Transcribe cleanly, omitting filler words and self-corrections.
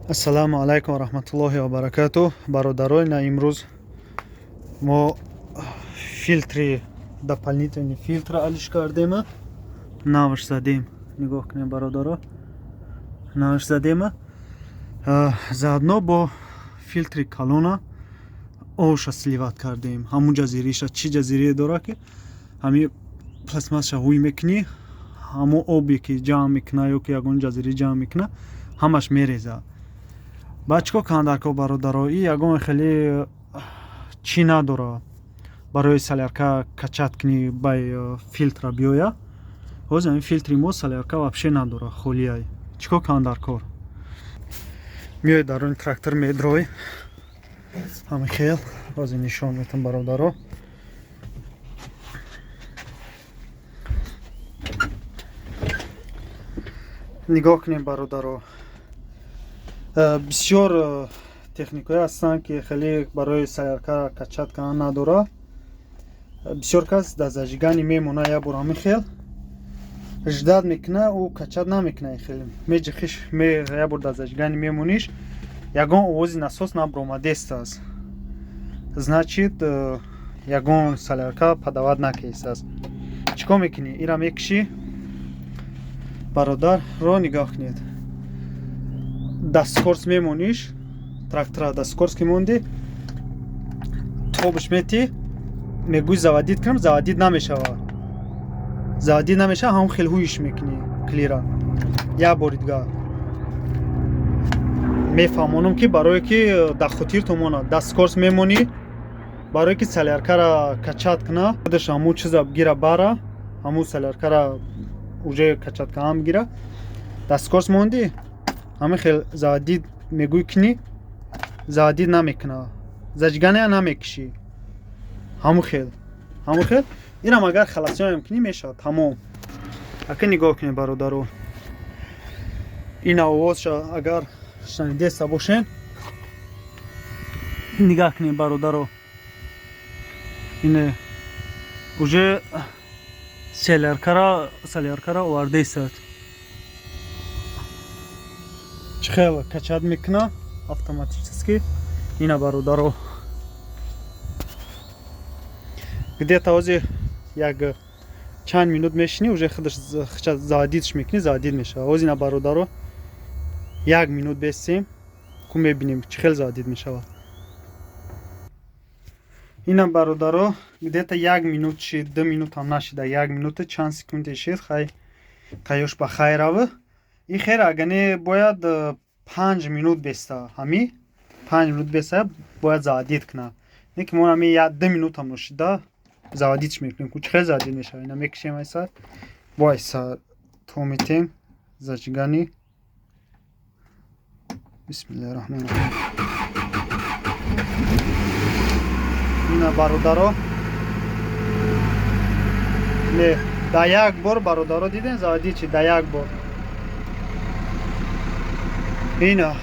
Ассалому алайкум ва раҳматуллоҳи ва баракатуҳ. Бародарон, на имрӯз мо филтри дополнительный фильтр алиш кардем, навш задем. Нигоҳ кунем, бародаро, навш задем. Заодно бо филтри калона овша сливать кардем. Ҳамун ҷазириша, чӣ ҷазирие дора, ки ҳами пластмассша ҳуй мекунӣ, ҳамон обе ки ҷамъ мекуна ё ки ягон ҷазирӣ ҷамъ мекуна, ҳамаш мереза. Баъд чӣ кор кунанд дар кор, бародаро? И ягон хеле чӣ надора барои солярка качать кунӣ, бай филтра биёя. Ҳозир ҳамин филтри мо солярка вообще надора, холияй. Чӣ кор кунанд дар кор? Меои даруни трактор, медрой ҳамин хел. Ҳозир нишон метам, бародаро. Нигоҳ кунем, бародаро, бисёр техникҳое ҳастанд, ки хеле барои солярка качать кардан надора. Бисёр кас дар зажигание мемона, як бор ҳамин хел ждать мекуна, ӯ качать намекуна. Хеле меҷихиш, як бор дар зажигание мемониш, ягон овози насос набуромадест аст, значит, ягон солярка подавать накестааст. Чӣ кор мекунӣ? Ира мекушӣ, бародар, ро нигоҳ кунед. Да скорость мемониш, трактора да скорость ки монди, тобш мети, мегӯй заводить кунам, заводить намешава, заводить намешава. Ҳамон хел ҳуиш мекунӣ клира як бори дигар. Мефаҳмонам, ки барое ки дар хотиртон монад. Да скорость мемонӣ, барое ки соляркара качать куна, худаш ҳамун чиза бигира, бара ҳамун соляркара уже качать кунам бигира. Да скорость монди, ҳамин хел заводить мегӯй кунӣ, заводить намекуна, зажигания намекушӣ. Ҳамун хел, ҳамун хел. Инам агар холостойам кунӣ, мешавад, тамом. Ака, нигоҳ кунед, бародаро, ин овозша агар шунидеста бошен. Нигоҳ кунед, бародаро, ине уже соляркара овардаистад, чӣ хел качать мекуна автоматически. Ина, бародаро, где-то ҳозир як чанд минут мешинӣ, уже худаш заводитьш мекунӣ, заводить мешавад. Ҳозир ина, бародаро, як минут бестем ку, мебинем, чӣ хел заводить мешавад. Ина, бародаро, где-то як минут шид, 2 минутам нашида, як минута чанд секунде шид. Хай, таёш ба хайр равы. И хер, агане бояд 5 минут беста, ҳами 5 минут беста бояд заводить куна. Не ки мо ҳами як 2 минутам ношида, заводитьш мекунем ку, чӣ хел заводить мешавад. Ина мекушем, айсар бо айсар то метем зажигание. Бисмиллаҳи раҳмони раҳим. Ина, бародаро, не, да як бор, бародаро, дидем, заводить чи да як бор. Ина.